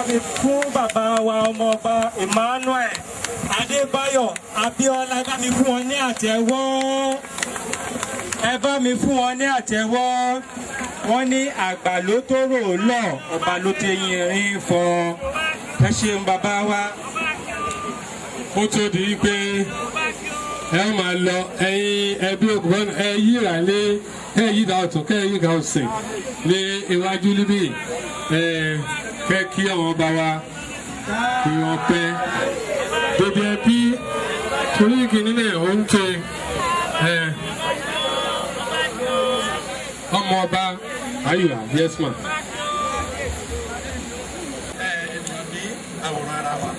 mi fún bàbá wa, Ọmọọba Emmanuel Adébáyọ̀ Abíọ́lá. Ẹ bá mi fún wọn ní àtẹ́wọ́, ẹ bá mi fún wọn ní àtẹ́wọ́. Wọ́n ní àgbà ló tó rò lọ, ọba ló tẹ̀yìn rin fọ. Ẹ ṣeun, bàbá wa. Ó tó di pé ẹ máa lọ, ẹ̀yin ẹbí ògùn, ẹ yíra lé, ẹ yíra ọ̀tún, kẹ́ ẹ yíra òsì ní iwájú níbí. Ẹ kẹ́ kí àwọn ọba wa kí wọ́n pẹ́ gbogbo ẹbí torí kìíní náà ó ń tẹ ẹ ọmọ ọba ayùwà. Yes, ma. Ẹ ènìyàn ní àwòrán ara wa,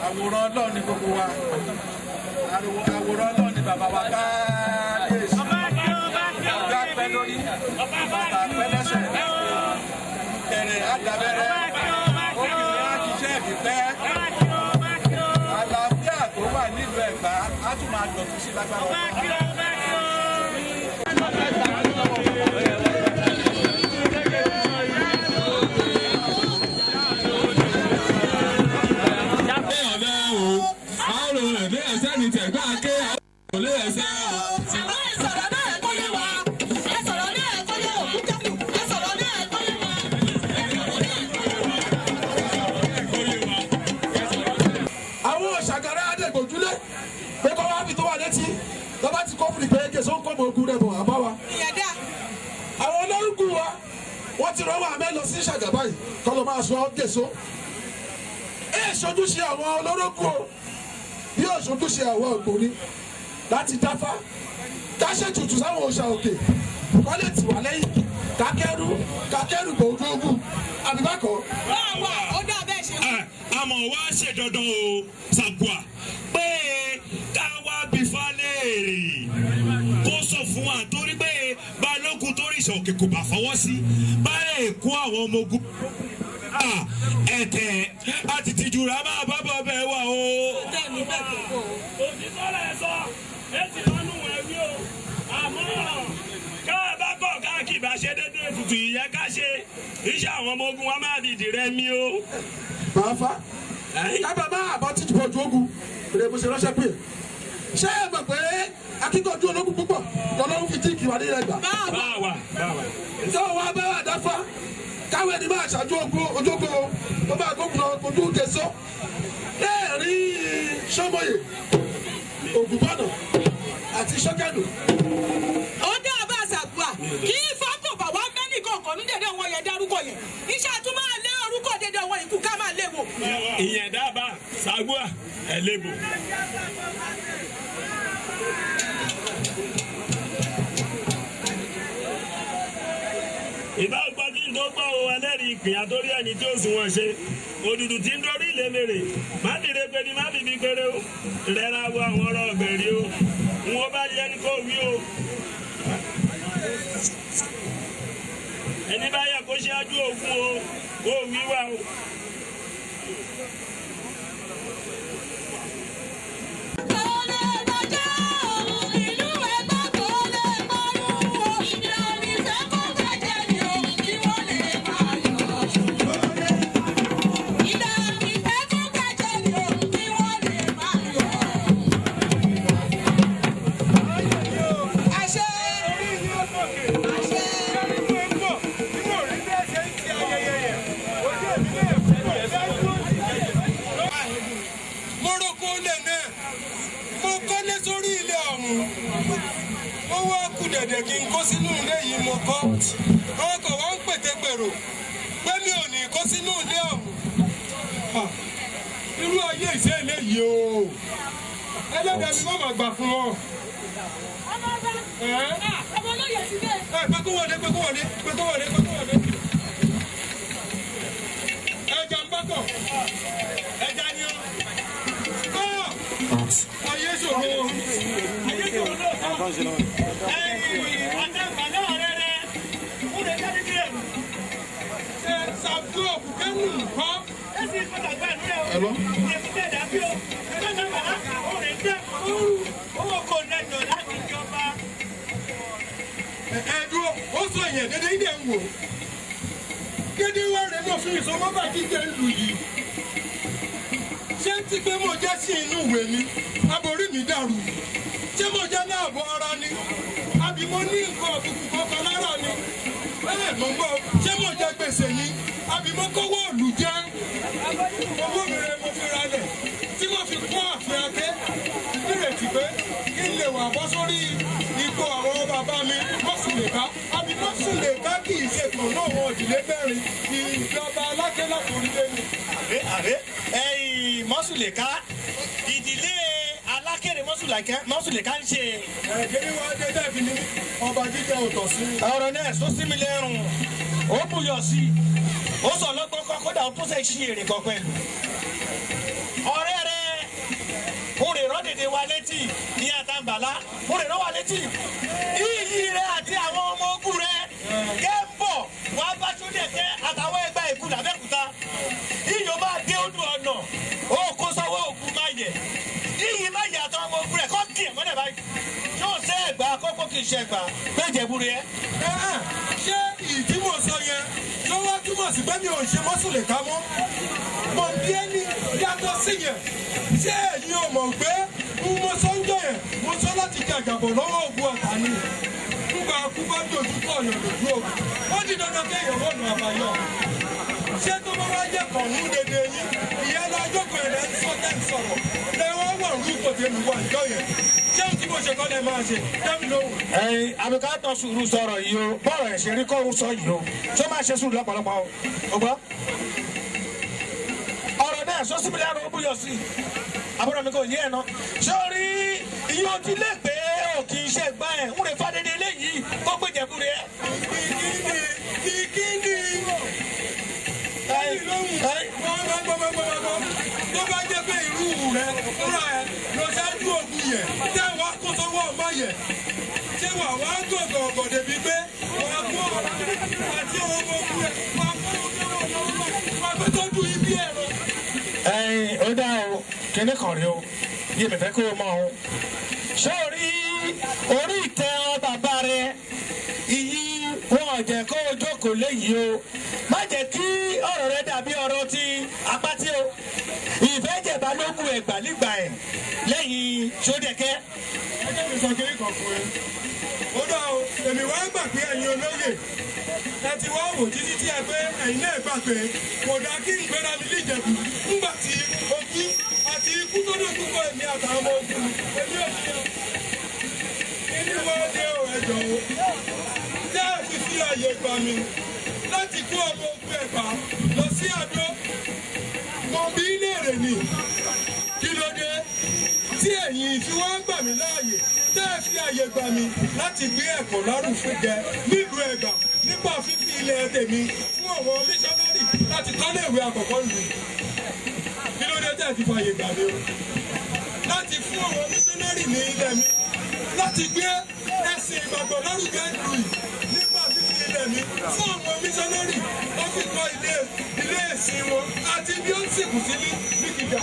àwòrán Ọlọ́run ní gbogbo wa. Àwòrán Ọlọ́run ní bàbá wa kábíyèsí. Ọjọ́ pẹ́ lórí, bàtà pẹ́ lẹ́sẹ̀, kẹrẹ àdàbẹ̀rẹ̀, obìnrin á ṣiṣẹ́ ẹ̀bí pẹ́. Àlàáfíà tó wà nílùú Ẹ̀gbá á tún máa dọ̀tún sí lágbára Ọlọ́run. Ọ̀bẹ o, àrò ẹ̀dẹ́ ẹ̀sẹ̀ ní tẹ̀gbá ké àrò ẹ̀sẹ̀ o. Àwọn ẹ sọ̀rọ̀ náà kó yé wa. Ẹ sọ̀rọ̀ náà kó yé òkú kẹ́lù. Ẹ sọ̀rọ̀ náà kó yé wa. Ẹ sọ̀rọ̀ náà kó yé wa. Àwọn òṣàgàrà adégbòjúlé pé kọ́ wá fi tó wà létí lọ́ba ti kọ́ fún ìpè é sọ ń kọ́ mọ ogun rẹ̀ bọ̀ wá bá wa. Ìyẹn dá. Àwọn olórúkú wa, wọ́n ti rọ́wọ́ àmẹ́ lọ sí Ṣàgà báyìí kọ́ ló máa sọ gèso. Ẹ ṣojúṣe àwọn olórúkú o, bí ó ṣojúṣe àwọn ògbóni láti dáfá ká ṣètùtù sáwọn òòṣà òkè kọ́ lè tì wá lẹ́yìn, kákẹ́rù kákẹ́rù bò ojú ogun àbí bákan. Wá wà ó dá bẹ́ẹ̀ ṣe wí. Àmọ́ wá ṣe dandan o, Sàgùà, pé ká wá bí falẹ́ẹ̀rì kó sọ fún wa, torí pé balógun tó rí ìṣòkè kò bá fọwọ́ sí báyìí kó àwọn ọmọ ogun ẹ̀tẹ̀ àti tìjúra máa bá bọ̀ bẹ́ẹ̀ wà o. Bẹ́ẹ̀ ni, bẹ́ẹ̀ kò kó o. Òtítọ́ lẹ̀ sọ èsì lọ́nù ẹ̀wí o, àmọ́ ká bá kọ̀ káàkiri bá ṣe déédéé ètùtù ìyẹn ká ṣe iṣẹ́ àwọn ọmọ ogun wa máa dìdì rẹ mí o. Màá fa kábà máa bọ́ títí bọ́ ojú ogun rẹ̀ mo ṣe ránṣẹ́ pé ṣé ẹ mọ̀ pé akíkanjú ológun púpọ̀ lọ́lọ́run fi tíìkì wà nílẹ̀ gbà. Báwa. Báwa báwa. Ṣé wọn bá wà dáfá káwọn ẹni máa ṣáájú ogun ojú ogun o tó máa gbógun lọ ojú gèso lẹ́ẹ̀rí sọ́mọye ògùnbọ̀nà àti sọ́kẹ́nù. Ó dá bá Sàgùà kí ifá kò bá wá mẹ́nì kọ̀ọ̀kan ní dédé wọn yẹn dárúkọ yẹn. Iṣẹ́ àtún máa lé orúkọ dédé wọn ikú ká máa lé wò. Ìyẹn dábàá, Sàgùà ẹ̀ lébò. Ìbá gbọ́ kí n tó gbọ́ o, ẹlẹ́rìí ìpín àtórí ẹni tí ó sùn wọ́n ṣe òdùdù tí ń dorí ìlémèrè má dìde pé ni má bìbí péré o rẹ́ra wo àwọn ọ̀rọ̀ ọ̀gbẹ̀rì o n ó bá yẹ ni kò wí o. Ẹni bá yẹ kó ṣáájú ogun o kó wí wá o. Kò lè bàjẹ́ o, ìlú Ẹ̀gbá kò lè parun o. Ìlànà ìfẹ́ kò bàjẹ́ ni o, kí wọ́n lè máa yọ̀. Ìlànà ìfẹ́ kò bàjẹ́ ni o, kí wọ́n lè máa yọ̀. Àṣẹ. Àṣẹ. Mo roko lẹ̀ náà, mo kọ́lé sórí ilé ọ̀hún, mo wá kú dẹ̀dẹ̀ kí n kó sínú ilé yìí. Mo kọ́ àwọn kan wá ń pète gbèrò pé mi ò ní kó sínú ilé ọ̀hún. Ah, irú ayé ìṣe eléyìí o, ẹlẹ́dàá mi má má gbà fún wọn. Ọmọ ọba. Ẹ́? Ọmọ olóyè ti dé. Ẹ pé kó wọlé, pé kó wọlé, pé kó wọlé, pé kó wọlé. Ẹja ń bá kọ̀, ẹja ni ó. Ah! Ayé ṣòro. Ayé ṣòro lóòótọ́. Ẹ̀yìn àtẹ̀gbà náà rẹ̀ rẹ̀ kúrẹ́ jáde díẹ̀. Ṣe ṣàbúrò kẹ́nu kọ́. Ẹ̀sìn ìfọ̀tàgbà ìlú rẹ̀ o. Hello? Èkúté dàbí o. Ẹgbẹ́ náà bàlá ó rẹ̀ jẹ́ owó kò lẹ́jọ́ láti jọba. Ẹ dúró, ó sọ yẹn dédé ìdẹ̀ ń wò. Kéde wá rẹ̀ mo fi ìsọmọ́bà jíjẹ lù yìí. Ṣé ti pé mo jẹ́ sí inú ìwé mi? Aborí mi dàrú. Ṣé mo jẹ́ láàbọ̀ ara ni? Àbí mo ní nǹkan àbùkù kankan lára ni? Ẹ mọ̀ ń bọ̀, ṣé mo jẹ gbèsè ni? Àbí mo kówó òlù jẹ́? Owó mi rẹ̀ mo fi ralẹ̀ tí mo fi kún ààfin Aké. Nírètí pé kí n lè wà bọ́ sórí ipò àwọn bàbá mi Mọ́sùlẹ̀ká. Àbí Mọ́sùlẹ̀ká kì í ṣe kan náà wọn òdìlé mẹ́rin ìjọba Aláké látòrílé ni. Àrẹ àrẹ ẹyìn Mọ́sùlẹ̀ká ìdílé Alákèrè Mọ́sùlẹ̀ká ń ṣe. Ẹ̀ẹ́dẹ́gbẹ́ ni wàá dé dẹ́bi ní ọba jíjẹ òtọ̀ sí. Ọ̀rọ̀ náà sọ sí mi lẹ́rùn, ó buyọ̀ sí i, ó sọ lọ́gbọ́n kọ́ kódà ó tún ṣe ṣí èrè kan pẹ̀lú. Ọ̀rẹ́ rẹ̀ ó rè rọ́ dèdè wa létí ní àtàǹbàlá, ó rè rọ́ wa létí. Iyì rẹ̀ àti àwọn ọmọ ogun rẹ̀ kẹ́ ń bọ̀ wá bá Ṣódẹ̀kẹ́ àtàwọn ẹgbẹ́ ìkú làbẹ́kúta. Iyì ó máa dé odò ọ̀nà, ó kó sọ́wọ́ òkú má yẹ. Iyì má yẹ àtàwọn ọmọ ogun rẹ̀ kọ́ kì í mọ́lẹ̀ báyìí. Yóò ṣe ẹ̀gbá kókó kì í ṣe ẹ̀gbá péjẹ̀bú rẹ̀. Ṣé ìdí mò ń sọ yẹn ló wá túmọ̀ sí pé mi ò ṣe Mọ́sùlẹ̀ká mọ́? Mo bí ẹni yàtọ̀ sí yẹn. Ṣé ẹ̀yin ò mọ̀ pé mo sọ ń jọ yẹn, mo sọ láti jàjàbọ̀ lọ́wọ́ ògùn ọ̀tá ni? Nígbà kú bá dojú kọ ọ̀yàn lójú ògùn, ó di dandan kéèyàn wọ̀nà àbáyọ. Ṣé tó bá wá jẹ́ kọ̀ọ̀nù dédé yín, ìyẹn lọ jókòó ẹ̀ lẹ́ ń sọ tẹ́ ń sọ̀rọ̀, lẹ́wọ́n wọ̀ ń rúkọ̀ tèmi wà ń jọ yẹn. Ṣé ohun tí mo ṣe kọ́ lẹ máa ṣe? Dá mi lóhùn. Ẹyin àbíká tán sùúrù sọ̀rọ̀ yìí o, bọ́ọ̀rọ̀ ẹ̀ ṣe rí kóhun sọ yìí o, ṣé máa ṣe sùúrù lọ́pọ̀lọpọ̀ o, o gbọ́. Ọ̀rọ̀ náà sọ síbi lẹ́nu ó búyọ̀ sí i, àbúrò mi kò yé ẹ̀ ná. Ṣé o rí iye ojú lè pé o kì í ṣe gbá ẹ̀ ń rè fádédé léyìí kó gbé jẹ̀bú rẹ̀. Ìkíni ẹ̀yìn lóhùn gbọ́ngbọ́ngbọ́ngbọ́ngbọ́ tó bá jẹ́ pé irú rẹ̀ fúnra ẹ̀ lọ ṣáájú ògùn yẹn tẹ́ wàá kó sọ́wọ́ ọmọ yẹn, ṣé wà wá gọ̀gọ̀gọ̀ débi pé wàá kó àti ọmọ ogun rẹ̀ wàá kó wàá kó tọ́jú ibi ẹ̀rọ. Ẹyin ó dá o, kíní kan rí o, yé mi fẹ́ kó o mọ̀ o. Ṣé o rí orí ìtẹ́ ọ bàbá rẹ iyì wọn ò jẹ́ kó o jókòó léyìí o, má jẹ́ kí ọ̀rọ̀ rẹ dàbí ọ̀rọ̀ ti apátí o. Ìfẹ́ jẹ̀bá ló kù ẹ̀gbà nígbà ẹ̀ lẹ́yìn Ṣódẹ̀kẹ́. Ẹ jẹ́ mi sọ kiri kan fún ẹ. Ó dá o, èmi wá gbà pé ẹ̀yin olóyè ẹ ti wá wò títí tí ẹ pé ẹ̀yin náà gbà pé kò dáa kí n gbéra mi níjẹ̀bù ńgbà tí ogun àti ikú tó dé púpọ̀ èmi àtàwọn ọmọ ogun èmi ò ṣe. Kíni wọ́n dé o, ẹ̀jọ̀ o? Tẹ́ ẹ fi fi àyè gbà mí láti kó ọmọ ogun Ẹ̀gbá lọ sí Àdó. Mo bí léèrè ni, kí ló dé tí ẹ̀yin fi wá ń gbà mí láàyè tẹ́ ẹ fi àyè gbà mí láti gbé ẹ̀kọ́ lárugẹ nílùú Ẹ̀gbá nípa fífi ilẹ̀ tèmi fún àwọn mísọ́nárì láti kọ́lé ìwé àkọ́kọ́ lù? Kí ló dé tẹ́ ẹ fi fàyè gbà mí o láti fún àwọn mísọ́nárì ní ilẹ̀ mi láti gbé ẹ̀sìn ìgbàgbọ́ lárugẹ lù yìí nípa fífi ilẹ̀ mi fún àwọn mísọ́nárì wọ́n fi kọ́ ilé ilé ìsìn wọn àti bí ó ń sìnkú sí ní Bíkìjà?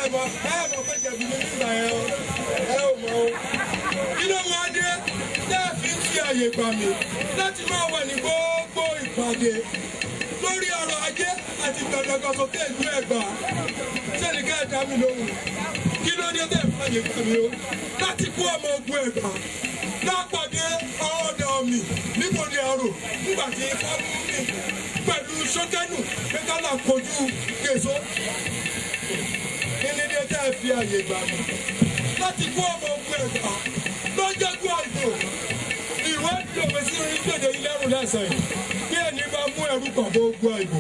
Ẹ mọ̀ ẹ mọ̀ pé jẹ̀bi mi nígbà yẹn o, ẹ ò mọ̀ o. Kí ló wá dé tẹ́ ẹ fi ń fi àyè gbà mí láti máa wà ní gbogbo ìpàdé lórí ọrọ̀ ajé àti ìdàgbàsókè ìlú Ẹ̀gbá? Sẹ́ni ká ẹ̀ dá mi lóhùn. Kí ló dé tẹ́ ẹ fi àyè gbà mí o láti kó ọmọ ogun Ẹ̀gbá lápàdé ọ̀ọ́dà omi níbodè àrò nígbà tí ifá mú mi pẹ̀lú sókẹ́nù pé ká là kojú kèso? Kí ni dé tẹ́ ẹ fi àyè gbà mí láti kó ọmọ ogun Ẹ̀gbá lọ́jọ́gbọ́n àìbò? Ìwádìí òwe sí orílẹ̀-èdè yìí lẹ́rù lẹ́sẹ̀ yìí bí ẹni bá mú ẹrú kan bó ogun àìbò.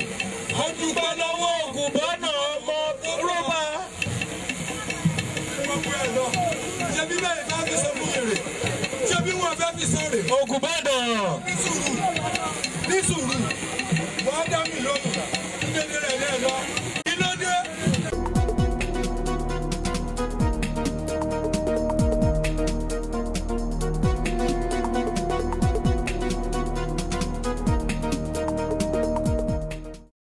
Ó dúpẹ́ lọ́wọ́ ògùn bọ́nà ọmọ rọ́bà. Gbogbo ẹ̀ lọ, ṣé bí bẹ́ẹ̀ bá fi sọ fún mi rè? Ṣé bí wọ́n fẹ́ fi sọ rè? Ògùn bọ́nà. Fi